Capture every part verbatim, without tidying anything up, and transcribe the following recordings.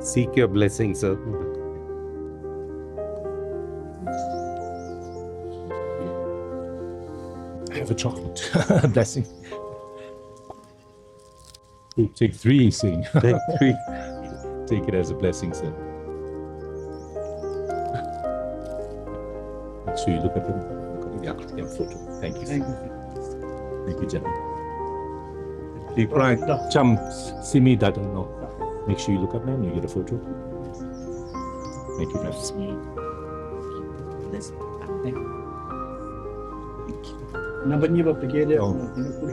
Seek your blessing, sir. Have a chocolate. Blessing. Take three, saying. Take three. Take it as a blessing, sir. Make sure you look at the, yeah, yeah, photo. Thank you. Thank you, sir. Thank you, gentlemen. You cry, jump, see me that, no. Make sure you look up, ma'am. You get a photo. Thank you, ma'am. རྣམ་པ་གཉིས་པ་བི་གེ་ལེ། ཨོ།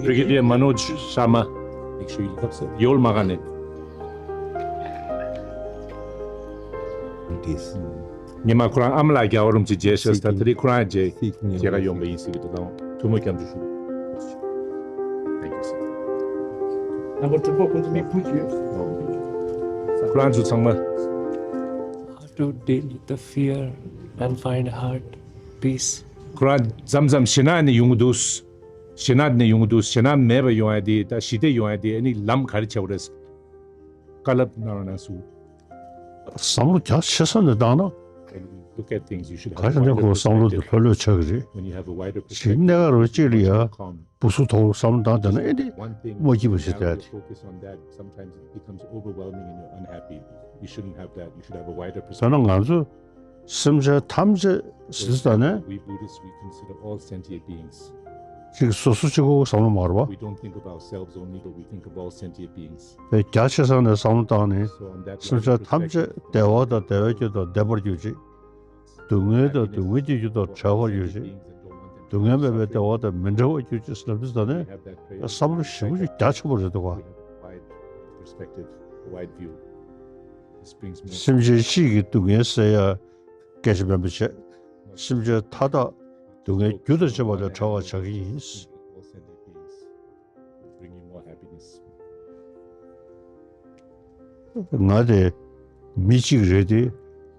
བི་གེ་ལེ་མ་ནོ་ཇ་ཤར་མ། ཡོལ་མ་ག་ནས། ཉི་མ་ཁོ་རང་ཨ་མ་ལགས་རྒྱལ་བ་རིན་པོ་ཆེ་མཇལ་ཤོག་ད་དེ་རིང་ཁོ་རང་མཇལ་མཇལ་ག་ཡོང་པ་ཡིན་ཟེར་གི་འདུག་ད་ཐུགས་སྨོན་སྐྱབས་འཇུག་ཞུ། Thank you, sir. རྣམ་པ་དྲུག་པ་ཁོང་ཚོ་མི་བུ་བཅུ་ཡོད། ཁོ་རང་ཚོ་ཚང་མ། How to deal with the fear and find heart peace. ཁོ་རང་མཚམས་མཚམས་ཞེད་སྣང་ནས་ཡོང་གི་འདུག་ཞེད་སྣང་ནས་ཡོང་གི་འདུག་ཞེད་སྣང་མེད་པ་ཡོང་ཡ་དེ་ད་ཞི་བདེ་ཡོང་ཡ་དེ་ཨ་ནི་ལམ་ག་རེ་བྱ་དགོས་རེད། བཀའ་སློབ་གནང་རོགས་གནང་སུ། བསམ་བློ་རྒྱ་ཆེ་ས་ནས་བཏང་ན། Look at things, you should have ག་ཤེད་ན་ཁོ་བསམ་བློ་དེ་ལྷོད་ལྷོད་ཆགས་ཀྱི་རེད། When you have a wider ཞིག་perspective, གནས་ཀ་རོ་གཅིག་ལ་ཡ། calm. སྦུ་སུ་ཐོག་བསམ་བློ་བཏང་བསྡད་ན་ཨེ་དེ་One thing, མ་སྐྱིད་པ་ཞིག་now རེད། You focus on that, sometimes it becomes overwhelming and you're unhappy. You shouldn't have that. You should have a wider ད་ནི་perspective. ང་ཚོ་སེམས་ཅན་ཐམས་ཅད་ཟེར་ཙང་ནས། We Buddhists, we consider all sentient beings. ཅིག་སོ་སོ་གཅིག་པོ་བསམ་བློ་མ་རེད་པ། We don't think of ourselves only, but we think of all sentient beings. དེ་རྒྱ་ཆེ་ས་ནས་བསམ་བློ་བཏང་ནས། So on that སེམས་ཅན་ཐམས་ཅད་བདེ་བ་དང་བདེ་བའི་རྒྱུ་དང་བདེ་བར་གྱུར་ཅིག་སྡུག་བསྔལ་དང་སྡུག་བསྔལ་གྱི་རྒྱུ་དང་བྲལ་བར་གྱུར་ཅིག་སྡུག་བསྔལ་མེད་པའི་བདེ་བ་དང་མི་འབྲལ་བར་གྱུར་ཅིག་ཟེར་ལབ་དུས་ད་ནས་བསམ་བློ་ཞེ་པོ་ཅིག་རྒྱ་ཆེན་པོ་རེད་འདུག་ག་སེམས་ཅན་གཅིག་གི་སྡུག་བསྔལ་སེལ་ཡ་སྐད་ཆ་མིན་པ་བྱས། སེམས་ཅན་མཐའ་དག་སྡུག་བསྔལ་རྒྱུ་དང་བཅས་པ་ལས་བྲལ་བར་བྱ་གི་ཡིན། Bringing more happiness. ང་དེ་མི་གཅིག་རེད་དེ།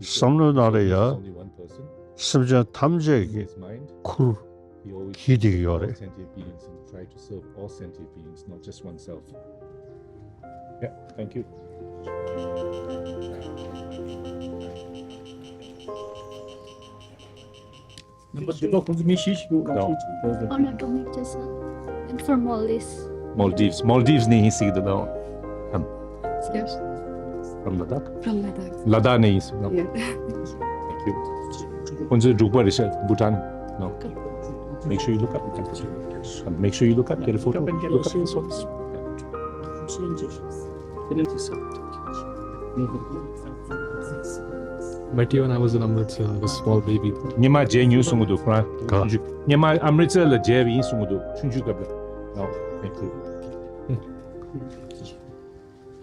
བསམ་བློའི་ནང་ལ་ཡ། Only one person. སེམས་ཅན་ཐམས་ཅད་ཀྱི་His mind. ཁུར་He always གྱིས་བསྡད་ཀྱི་ཡོད་རེད། Sentient beings and try to serve all sentient beings, not just oneself. Yeah, thank you. རྣམ་པ་བདུན་པ་ཁོང་ཚོ་མི་བཞི་ཞིག་འདུག་ལགས་སོ། Honorable Minister, sir. I'm from Maldives. Maldives. Maldives ནས་ཡིན་ཟེར་གྱི་འདུག་ལགས། Yes. From Ladakh? From Ladakh. ལ་དྭགས་ནས་ཡིན་ཟེར་གྱི་འདུག Yeah. Thank you. ཁོང་ཚོའི་འབྲུག་པ་རེད་ཤག Bhutan. No. Make sure you look up. Make sure you look up. Get a photo. Look up this one. Met you when I was in Amritsar, I was a small baby. ཉི་མ་མཇལ་མྱོང་གསུང་གི་འདུག་ཁོ་རང་། ག་སྙེ་མ་ཨམ་རི་ཙར་ལ་མཇལ་བ་ཡིན་གསུང་གི་འདུག་ཆུང་ཆུང་སྐབས་ལ། No, thank you.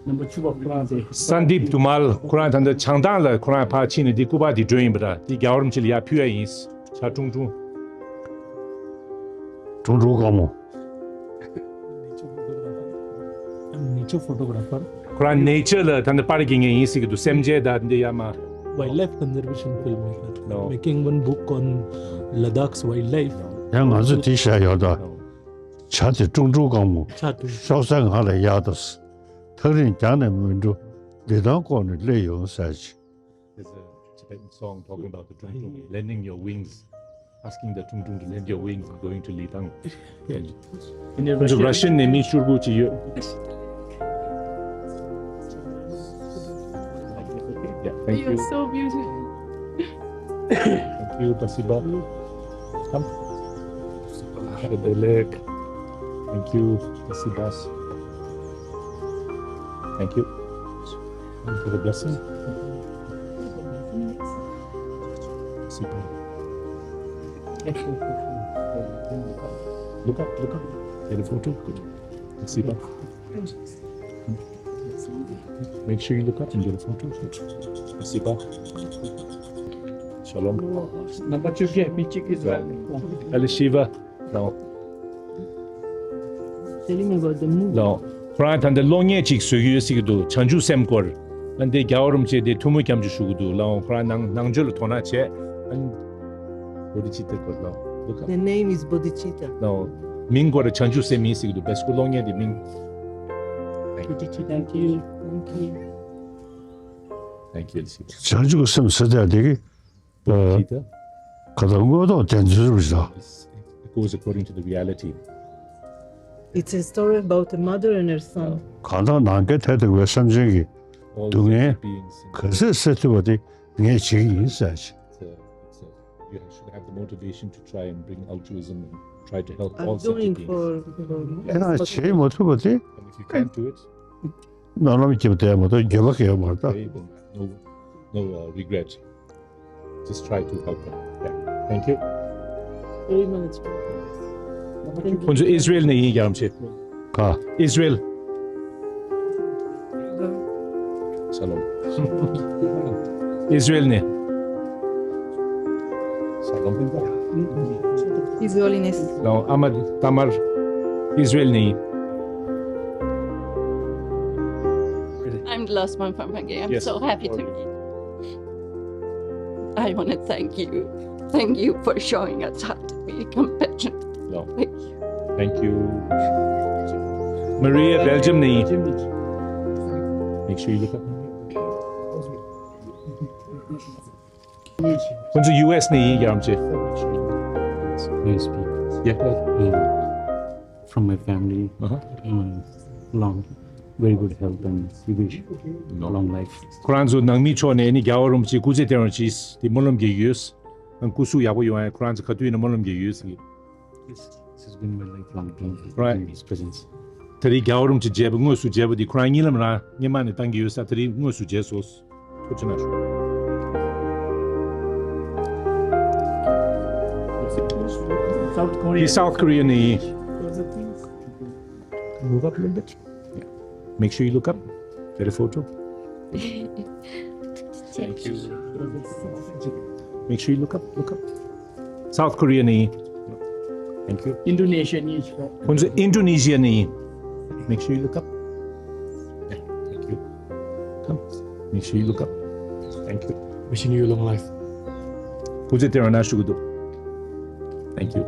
རྣམ་པ་བཅུ་པ་ཁོ་རང་དེ། Sandeep Dhumal ཁོ་རང་ད་ལྟ་བྱང་ཐང་ལ་ཁོ་རང་ཕར་ཕྱིན་ནས་འདི་སྐུ་པར་འདི་སྒྲོན་ཡིན་པ་འདྲ། འདི་རྒྱལ་བ་རིན་པོ་ཆེ་ལ་ཡར་ཕུལ་ཡ་ཡིན། ཆ་ཀྲུང་ཀྲུང་། ཀྲུང་ཀྲུང་དཀར་མོ། Nature photographer. ཁོ་རང་ནེ་ཅར་ལ་ད་ནི་པར་རྒྱག་མཁན་ཡིན་ཟེར་གྱི་འདུག་སེམས་ཅན་དང་འདི་ཡ་མ། Wildlife conservation filmmaker. No. Making one book on Ladakh's wildlife. ཡང་ང་ཚོ་དེ་བཤད་ཡོད་ད། བྱ་དེ་ཀྲུང་ཀྲུང་དཀར་མོ། བྱ་དེ། ཤོག་ཚད་ང་ལ་གཡར་དང་། ཐག་རིང་རྒྱང་ནས་མི་འགྲོ། ལི་ཐང་ལྐོག་ནས་སླེབས་ཡོང་ཟེར་གྱི། There's a Tibetan song talking about the tung tung, lending your wings, asking the tung tung to lend your wings and going to Litang. ཁོང་ཚོ་ར་ཤན་ནས་མི་བཅུ་དགུ་ཅིག་ཡོད། Yeah, thank you. You're so beautiful. Thank you, спасибо. Come. Thank you, спасибо. Thank you. Thank you for the blessing. Look up, look up. Get a photo. Good. Make sure you look up and get a photo. Спасибо. Shalom. Number two, yeah, me check is right. Elisheva. Now. Telling about the moon. Now, ཁོ་རང་ད་ལྟ་གློག་བརྙན་ཅིག་བཟོ་གི་ཡོད་ཟེར་གྱི་འདུག་བྱང་ཆུབ་སེམས་སྐོར། ཨ་འདི་རྒྱལ་བ་རིན་པོ་ཆེ་དེ་ཐུགས་སྨོན་སྐྱབས་འཇུག་ཞུ་གི་འདུག་ལགས། ཁོ་རང་ནང་ནང་ཆོས་ལ་དོ་སྣང་བྱས། ཨ་Bodhicitta སྐོར་ལགས། Look up. The name is Bodhicitta. ལགས། མིང་སྐོར་བྱང་ཆུབ་སེམས་ཡིན་ཟེར་གྱི་འདུག་བེ་སྐུ་གློག་བརྙན་དེ་མིང་། Bodhicitta. Thank you. Thank you. Thank you, Elsie. བྱང་ཆུབ་ཀྱི་སེམས་ཟེར་དེ་དེ་གི་ཨ་ཀ་ད་དངོས་ཐོག་བདེན་འཚོལ་རུ་བཞག It goes according to the reality. It's a story about a mother and her son. གང་ལྟར་ནམ་མཁའི་མཐས་གཏུགས་པའི་སེམས་ཅན་གྱི་སྡུག་བསྔལ་ག་ཚད་སེལ་ཐུབ་པ་དེ་ངས་བྱེད་ཀྱི་ཡིན་ཟེར། It's a, it's a, you should have the motivation to try and bring altruism and try to help all sentient beings. I'm doing for, for ཨེ་ན་བྱེད་མ་ཐུབ་པ་དེ། And if you can't do it, སྨོན་ལམ་རྒྱབ་བསྡད་མ་གཏོགས་འགྱོད་པ་གས་མ་རེད་ད། Okay, then no, no, uh, regret. Just try to help them. Yeah. Thank you. Very much. ཁོང་ཚོ་ཨིས་ར་ཨེལ་ནས་ཡིན་རྒྱ་རམ་ཆེ། ག་ཨིས་ར་ཨེལ། Shalom. ཨིས་ར་ཨེལ་ནས། Shalom. Israeliness. No, ཨ་མ་ཐ་མར་ཨིས་ར་ཨེལ་ནས་ཡིན། I'm the last one from Hungary. I'm so happy to meet you. I want to thank you. Thank you for showing us how to be compassionate. No. Thank you. Thank you. Maria, Belgium ནས་ཡིན། Make sure you look up. ཁོང་ཚོ་ཡུ་ཨེས་ནས་ཡིན་རྒྱ་རམ་ཆེ། Can I speak? Yeah. Um, from my family, uh-huh, um, long, very good health and we wish long life. ཁོ་རང་ཚོ་ནང་མི་ཕྱོགས་ནས་ནི་རྒྱལ་བ་རིན་པོ་ཆེ་སྐུ་ཚེ་བརྟན་པར་གྱིས་དེ་སྨོན་ལམ་རྒྱག་ཡོད། ཨང་སྐུ་གཟུགས་ཡག་པོ་ཡོང་ཡ་ཁོ་རང་ཚོ་ག་དུས་ཡིན་ན་སྨོན་ལམ་རྒྱག་ཡོད་ཟེར་གི། This, this has been my lifelong dream to be in his presence. ད་རེས་རྒྱལ་བ་རིན་པོ་ཆེ་མཇལ་བ་དངོས་སུ་མཇལ་བ་འདི་ཁོ་རང་གཉིད་ལམ་རང་སྔན་མ་ནས་བཏང་གི་ཡོད་ས། ད་རེས་དངོས་སུ་མཇལ་སོང་། ཐུགས་རྗེ་གནང་ཞུ། South Korea. འདི་South Korea ནས་ཡིན། Move up a little bit. Yeah. Make sure you look up. Get a photo. Thank you. Make sure you look up. Look up. South Korea ནས་ཡིན། Thank you. Indonesia ནས་ཡིན། ཁོང་ཚོ་Indonesia ནས་ཡིན། Make sure you look up. Yeah, thank you. Come. Make sure you look up. Thank you. Wishing you long life. སྐུ་ཚེ་བརྟན་པ་གནང་ཞུ་གི་འདུག Thank you.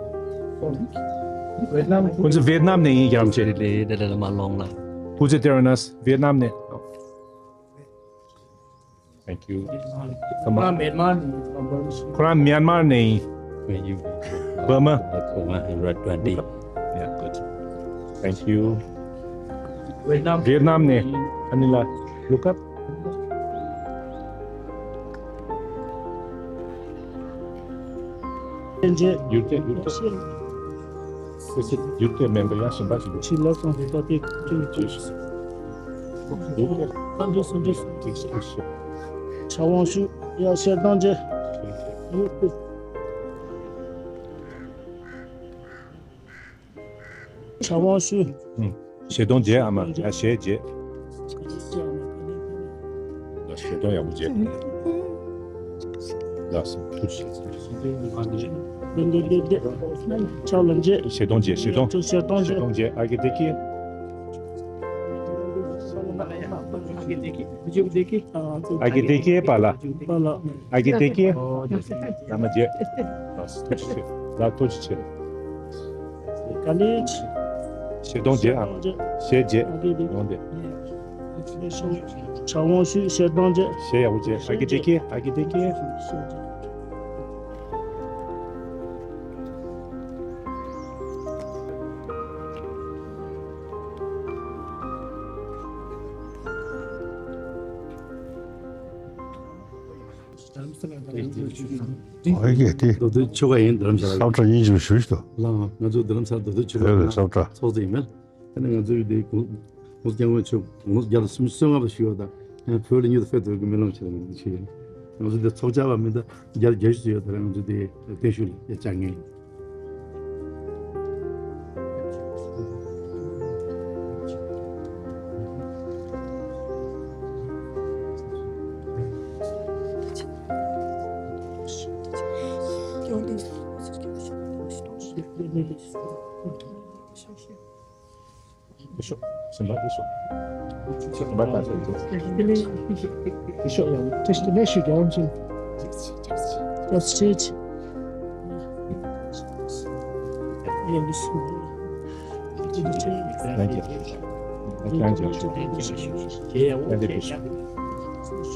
Vietnam. ཁོང་ཚོ་Vietnam ནས་ཡིན་རྒྱ་རམ་ཆེ། Dalai Lama long life. སྐུ་ཚེ་བརྟན་པ་གནང་། Vietnam ནས། Thank you. Come on. ཁོ་རང་Myanmar ནས་ཡིན། Burma. Burma. Twenty. Yeah, good. Thank you. Vietnam. Vietnam ནས་ཨ་ནི་ལ། Look up. ཡུལ་དེ་ཡུལ་དེ། ཁོ་ཚོ་ཡུལ་དེ་མེད་པ་ཡང་གཞན་པ་ཞིག་འདུག་ཕྱི་ལོགས་སོང་དེ་ལྟ་དེ་ཅི་ཅི། ཡུལ་དེ། སོང་འགྲོ་སོང་འགྲོ་སོང་འགྲོ། ཕྱག་དབང་ཞུ། ཡ་ཞལ་གདམས་བྱེད། ཡུལ་དེ། ཕྱག་དབང་ཞུ། ཨུམ། ཞལ་གདམས་བྱེད་ཨ་མ། ཡ་ཞལ་བྱེད། ལ་ཞལ་གདམས་ཡག་པོ་བྱེད། ལགས་སོ། ཐུགས་རྗེ་ཆེ། འདི་འདི་འདི་འདི། ཕྱག་ལ་འཇལ། ཞལ་གདམས་བྱེད། ཞལ་གདམས། ཞལ་གདམས་བྱེད། ཞལ་གདམས་བྱེད། ཨ་ཀེ་དེ་ཀེ། ཨ་ཀེ་དེ་ཀེ་པ་ལ། པ་ལ། ཨ་ཀེ་དེ་ཀེ། ཨ་མ་བྱེད། ལགས་སོ། ཐུགས་རྗེ་ཆེ། ལགས་ཐུགས་རྗེ་ཆེ། ཀ་ནི། ཞལ་གདམས་བྱེད་ཨ། ཞལ་བྱེད། ཡོང་དེ། ཕྱག་དབང་ཞུ། ཞལ་གདམས་བྱེད། ཞལ་ཡག་པོ་བྱེད། ཨ་ཀེ་དེ་ཀེ། ཨ་ཀེ་དེ་ཀེ། ཨོ་ཡེ་དེ། མདོ་སྟོད་ཆོལ་ཁ་ཡིན། རྡ་རམ་ས་ལ། སབ་ཏྲ་ཡིན་ཅིག་ཞུ་ཞུ་དོ། ལགས། ང་ཚོ་རྡ་རམ་ས་ལ་མདོ་སྟོད་ཆོལ་ཁ་ཡོད་ལ་ཚོགས་གཙོ་ཡིན་མེད། ཨ་ནི་ང་ཚོའི་དེ་གོང་ས་སྐྱབས་མགོན་མཆོག་གོང་ས་བརྒྱ་དང་སུམ་ཅུ་སོ་ལྔ་པ་ཞུས་པ་དང་། བོད་ལ་མྱུར་དུ་ཕེབས་ཐུབ་པའི་སྨོན་ལམ་བྱེད་དགོས་ཞེས། ང་ཚོ་དེ་ཚོགས་བཅར་བ་མི་འདྲ་བརྒྱ་དང་བརྒྱད་ཅུ་ཙམ་ཡོད། ད་ང་ཚོ་དེ་བརྟན་བཞུགས་ལ་བཅར་མཁན་ཡིན། Thank you. Thank you.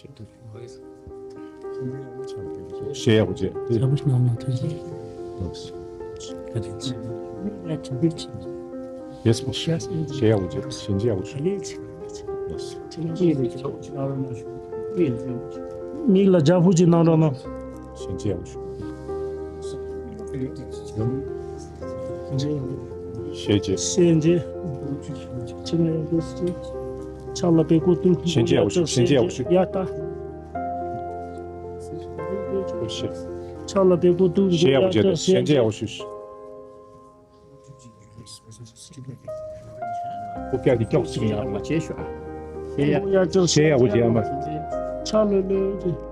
ཞེས། གཞས་ཡག་པོ་བྱས། ཡག་པོ་ཞིག་གནང་གནང་། ཐུགས་རྗེ་ཆེ། ལགས་སོ། བཀའ་དྲིན་ཆེ། ཡེས་མོ། གཞས་ཡག་པོ་བྱས། གཞས་འཇལ་ཡག་པོ་བྱས། ལགས་སོ། མིག་ལ་རྒྱ་ཕུ་ཅིག་གནང་རོགས་གནང་། གཞས་འཇལ་ཡག་པོ་བྱས། གཞས་འཇལ། གཞས་འཇལ། ཕྱག་ལ་པད་ཀོ་ཏུ། གཞས་འཇལ་ཡག་པོ་བྱས། གཞས་འཇལ་ཡག་པོ་བྱས། ཡ་ད། ཕྱག་ལ་པད་ཀོ་ཏུ། གཞས་ཡག་པོ་བྱས། གཞས་འཇལ་ཡག་པོ་བྱས། རྐུབ་བཀྱག་འདི་སྐྱོགས་གཅིག་ཡིན་ཨ་མ། གཞས་ཡག་པོ་བྱས་ཨ་མ། ཕྱག་ལོས་ལོས་ཀྱི། རྒྱལ་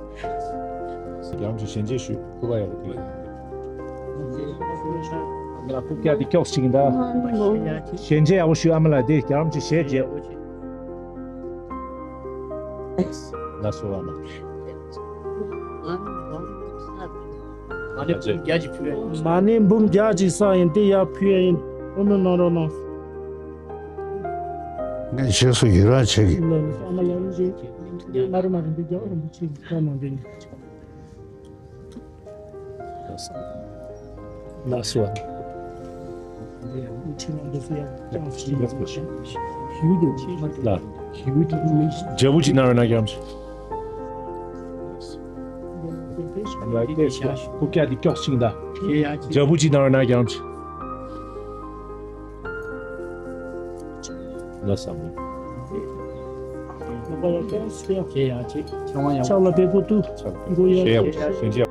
བ་རིན་པོ་ཆེ་གཞས་འཇལ་ཞུས། རྐུབ་བཀྱག་ཡག་པོ་བྱས། རྐུབ་བཀྱག་འདི་སྐྱོགས་གཅིག་ཡིན་ད། གཞས་འཇལ་ཡག་པོ་ཞུས་ཨ་མ་ལགས། འདི་རྒྱལ་བ་རིན་པོ་ཆེ་གཞས་འཇལ། ལགས་སོ་ཨ་མ། མ་ཎི་འབུམ་བརྒྱ་ཅིག་ཕུལ་ཡ་ཡིན། དེ་ཡར་ཕུལ་ཡ་ཡིན། ཨོ་ནོ་གནང་རོགས་གནང་། ངས་རྗེས་སུ་ཡི་རང་བྱེད་ཀྱི། ལགས་སོ་ཨ་མ་ལགས། མ་རེད་མ་རེད། འདི་རྒྱལ་བ་རིན་པོ་ཆེ་གི་བཀའ་གནང་དེ་ཡིན། ལགས་སོ། ལགས། རྒྱལ་པོ་ཅིག་གནང་རོགས་གནང་། རྒྱལ་པོ་ཅིག། རྐུབ་བཀྱག་འདི་སྐྱོགས་གཅིག་ད། རྒྱལ་པོ་ཅིག་གནང་རོགས་གནང་། རྒྱལ་པོ་ཅིག། ལགས་སོ། ཕྱག་ལ་པད་ཀོ་ཏུ། མགོ་ཡར། གཞས་ཡག་པོ་བྱས། གཞས་འཇལ།